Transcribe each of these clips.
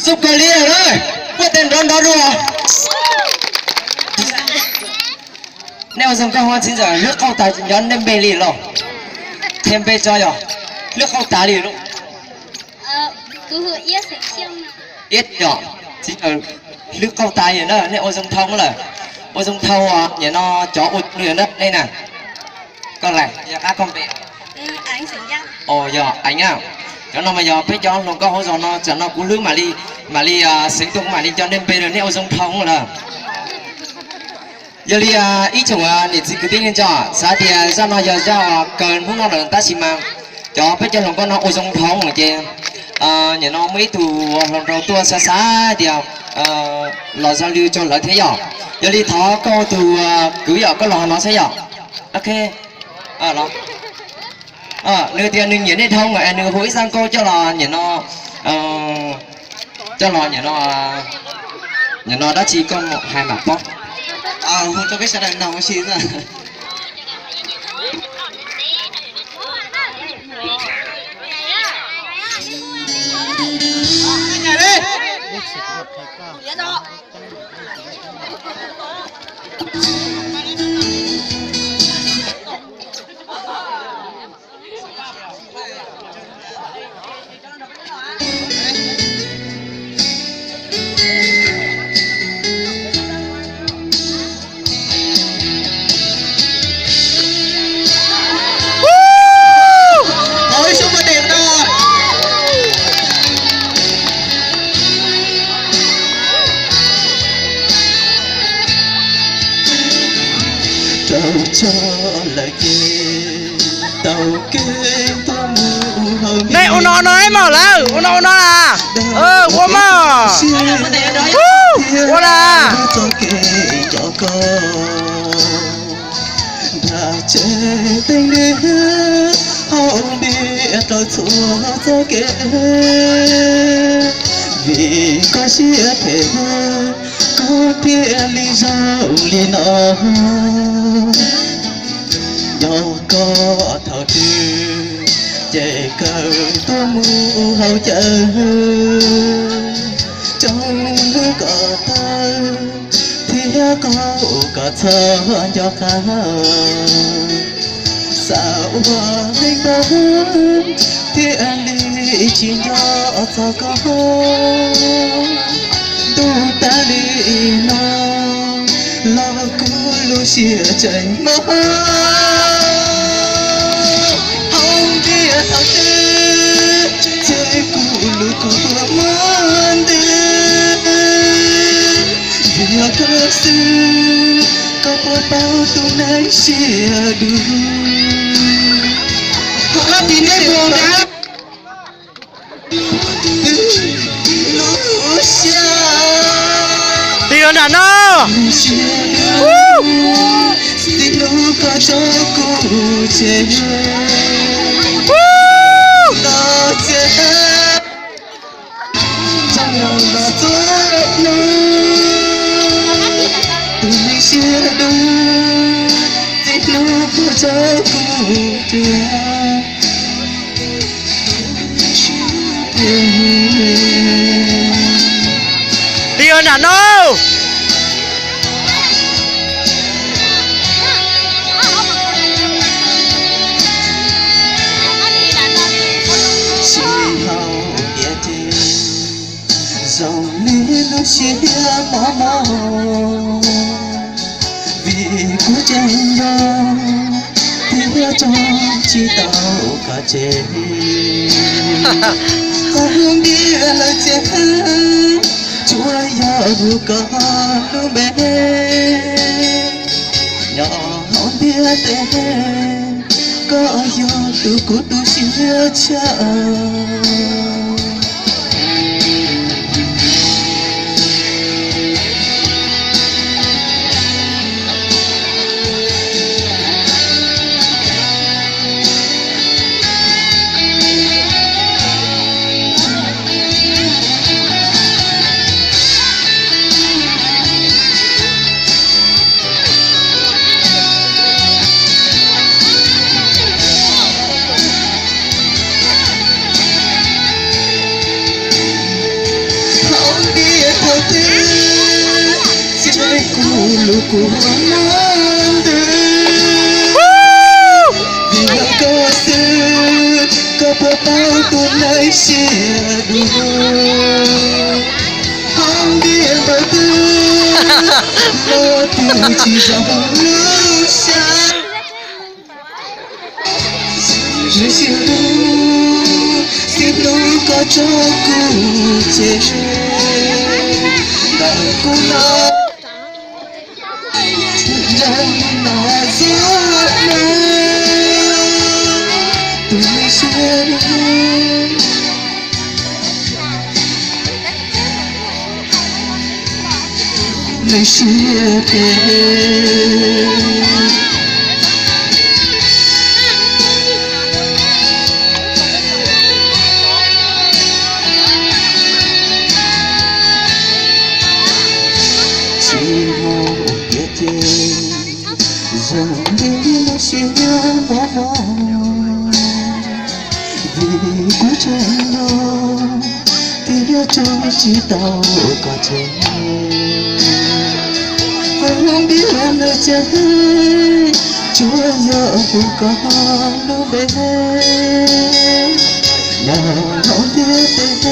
Xub kawg li lawm, kuaj tes nrov nrov dua. Nej ua zoo nkauj heev txiv ntxawm, hlub qauj tas nco nej npe li los? Qhia npe tso yog, hlub qauj tas li lauj. Iab yog, txiv ntxawm hlub qauj tas li na, nej ua zoo dhau lawm. Ua zoo dhau, nim no cov ua zoo li na nej na. Koj lais, yog qab koj npe? Yog Eev a. Cov no mas yog peb cov hluas nkauj hauv zos no, tsam no kuv hlub mam li, mam li xeev tuaj kuv mam li nco nej npe lawm, nej ua zoo dhau lawm. Yog li ib tsoom niam txiv kwv tij neej tsa, xav tias zaj no yog zaj kaw hnub no lawm tab sis mas cov peb cov hluas nkauj no ua zoo dhau ces nim no muaj ib tug hluas nraug tuaj xav xav tias los zog li rau lawv thiab yom. Yog li thov koj tus kwv yom, koj los no saib yom. Ok. Nws tias nws nyiam nej dhau es nws hu ib zaj nkauj coj los nim no, coj los nim no, nim no dab tsi koj hais mam paub. Hu rau peb sawv daws mloog ua si. Nej ua no no ib mog lawm, ua no ua no na. Ua mog. Ua na. txoj kev nco koj. Nram tsev teev dej hauv npias rau txhua txoj kev, vim koj siab phem koj thiaj li zoo li no. Nco koj thaum twg ces kawm tuaj mus haus cawv, coj hlub kom tau thiab qaug kom txhob nco qab. Xav ua neej tag thiaj li tsis nco txog koj. Ntuj tag li no los kuv lub siab tseem mob. Hauv npias thaum twg ces kuv lub kua muag ntws. Vim yog koj xwb koj puas paub tus neeg siab dub. Hauv npias thaum twg Tig los nram no. Txij hnub koj tso kuv tseg, los txij hnub, txoj hnub, tus neeg siab dub, txij hnub koj tso kuv tseg. Tig nram no. Sij hawm tiam ces zoo li lub siab mob mob, vim kuv tseem yau thiab tso tsis tau koj tseg. Hauv npias lawm ces tsuas yog hu koj lub npe. Nyob hauv ntiaj teb koj yog tus kuv tu siab tshaj. Hauv ntiaj teb ces kuv lub kua muag ntws. Vim yog koj xwb koj puas paub tus neeg siab dub. Hauv ntiaj teb los twb tsis zoo lub siab. Lub siab dub, txij hnub koj tso kuv tseg, ntawm kuv no nrog no txog no, tus neeg siab dub. Neeg siab phem. Tsis muaj tiag ces zoo li lub siab mob mob. Vim kuv tseem yau thiab tso tsis tau koj tseg. Hauv ntiaj teb tsuas yog hu koj lub npe. Nyob hauv ntiaj teb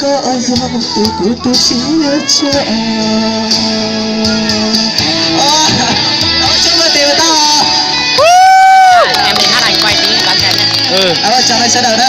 koj yog tus kuv tu siab tshaj. Ua tsaug nej sawv daws na.